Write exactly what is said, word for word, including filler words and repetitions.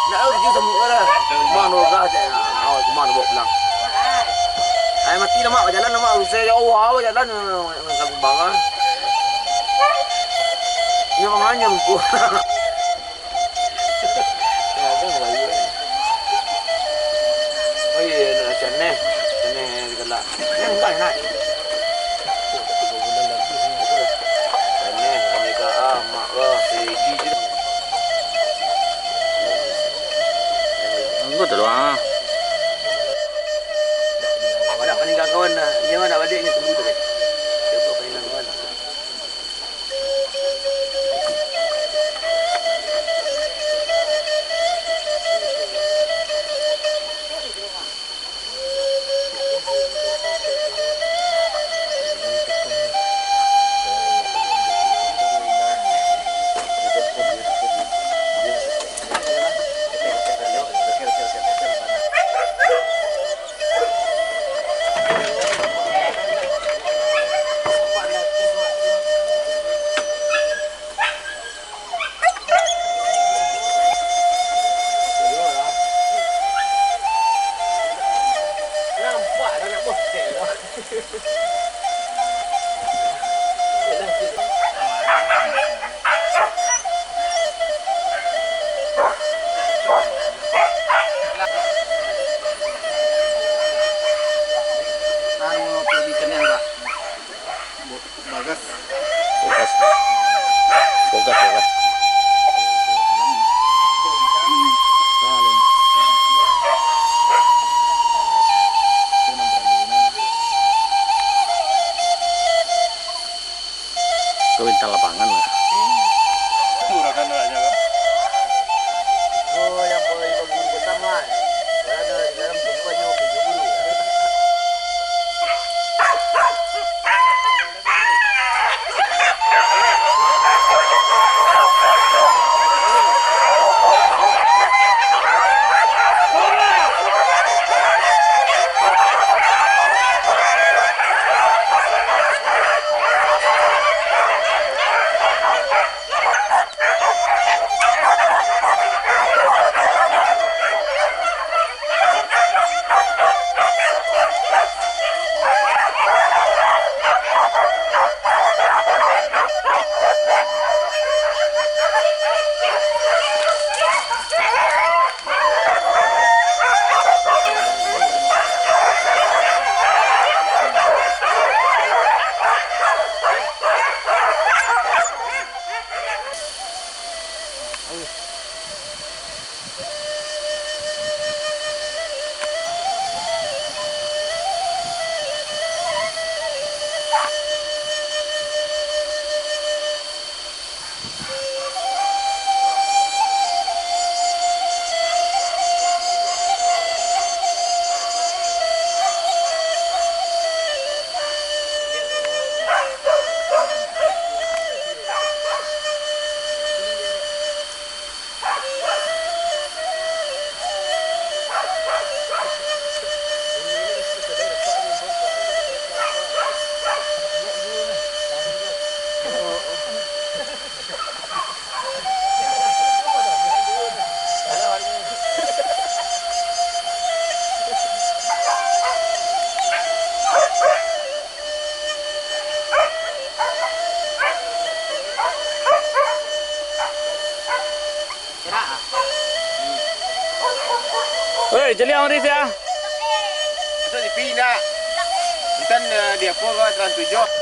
Nak tahu tujuh sama orang. Kumang dua belas je. Awak kumang dua belas. Ai mati lah, Mak. Bajalan lah, Mak. Usai ya Allah, bajalan. Nak kumbang ah. Dia manganyam ku. Oh iya, nak caneh. Caneh digalak. Caneh bukan nak. Caneh, caneh ka ah, mak ka, segi je. Tunggu tu doang. Awak nak paninggal kawan dah. Inyo nak balik ni, tunggu tu deh. Siapa paninggal kawan? Anu, perlu dikenang, Pak. Bagas. Bagas. Bagas, bagas. Kau minta lapangan lah. Murahkan anaknya, Kak. Oh, yang bawa ibu guru pertama. Berada di dalam tempatnya waktu guru. Oi, caliak Ris ya. Masuk T V nak. Enten, eh, di apo ko, Trans tujuh.